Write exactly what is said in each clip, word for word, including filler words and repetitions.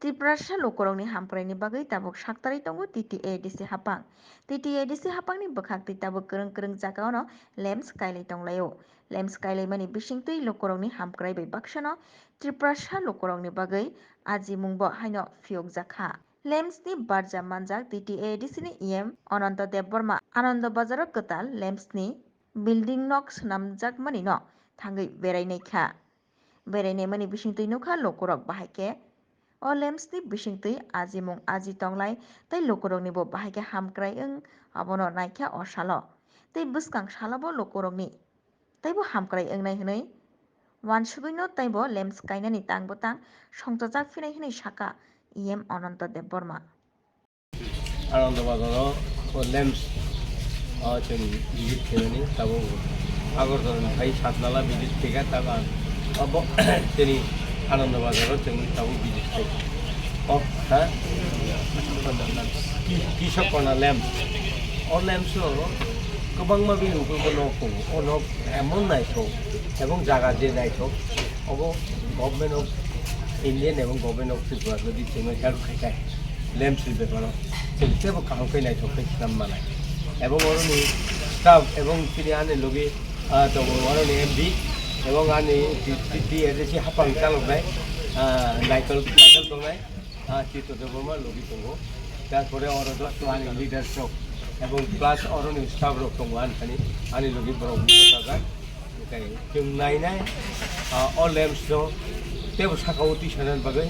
Tiprasa lukurokni hamkraini bagwi tabuk saktarwi tongo T T A D C haphang. T T A D C haphangni bwkhak twi tabuk kwrwng kwrwng jagao no lamps kailai tonglaio. Lamps kailaimani bisingtwi lukurokni hamkrai bai baksano Tiprasa lukurokni bagwi ajimungbo haino phiyokjakha. Lamps ni barja manjak T T A D C ni E M Ananta Debbarma Ananda Bazaro kwtal lamps ni building nok swnamjakmani no thangwi berai naikha. Berai naimani bisingtwi nukha lukurok bahai khe o lamps ni bisingtwi ajimung aji tonglai tei lukurokni bo bahai khe hamkrai wng abono naikha o salo. Tei bwskang salo bo lukurokni teibo hamkrai wngnai hwnwi uansugwino teibo lamps kainani tangbo tang songchajak phinai hwnwi sakha E M Ananta Debbarma. Ananda Bazaro o lamps o chwng visit khaimani tabuk Agartala ni phai Satnala visit khaikha tabuk abo chini Ananda Bazaro chwng tabuk visit khai o ha Ki- Kishok Kona lamps o lamps o kwbangma bini ugurbo nok tongo o nok emon naithok ebong jaga je naithok obo Government of Indian ebong Government of Tripura jodi chwngno help khai khai lamps ni beparo chwng teibo kaham khe naithok khe swnam manai ebong oroni staff ebong chini ani logi ah, tongo oroni M D ebong ani T T A D C haphang chaloknai ah, Naikol Naikol tongnai ah, Chitto Debbarma logi tongo tarpore oro joto ani leaders rok ebong plus oroni staff rok tongo ani thani ani logi borok bwsajak. Hwnkhe chwng nainai, ah, o lamps no teibo saka o twi sanani bagwi,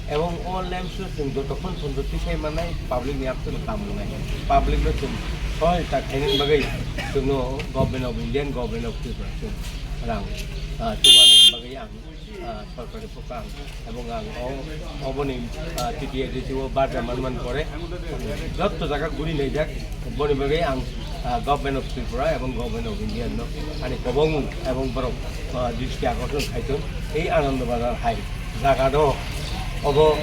ebong o lamps no chwng jotokhon photo twi sai mannai, public ni yaptwino tamo wngnai, public no chwng sohajta khainani bagwi chwngno Government of India, Government of Tripura chwng rang, ah, chubanani bagwi ang, ah, sorkarni pokang. Ebong ang o, oboni, ah, T T A D C o barja manmani pore, jotto jaga guri naijak, boni bagwi ang, ah, Government of Tripura ebong Government of India no ani kobong ebong borok, ah, dristi akorson khaitong, ei Ananda Bazar hai jaga do, obo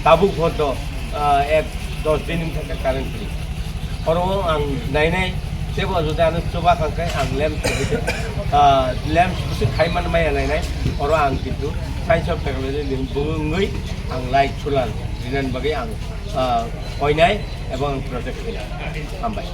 tabuk photo, ah, ek dos din wngkha current free. Oro ang nainai, teibo jodi ano chuba kha khe ang lamps rwgwi, ah, lamps bwswk khai man maya nainai, oro ang kintu science of technology ni bwngwi ang light solar rinani bagwi ang, ah, koinai ebong ang project khainai. Hambai.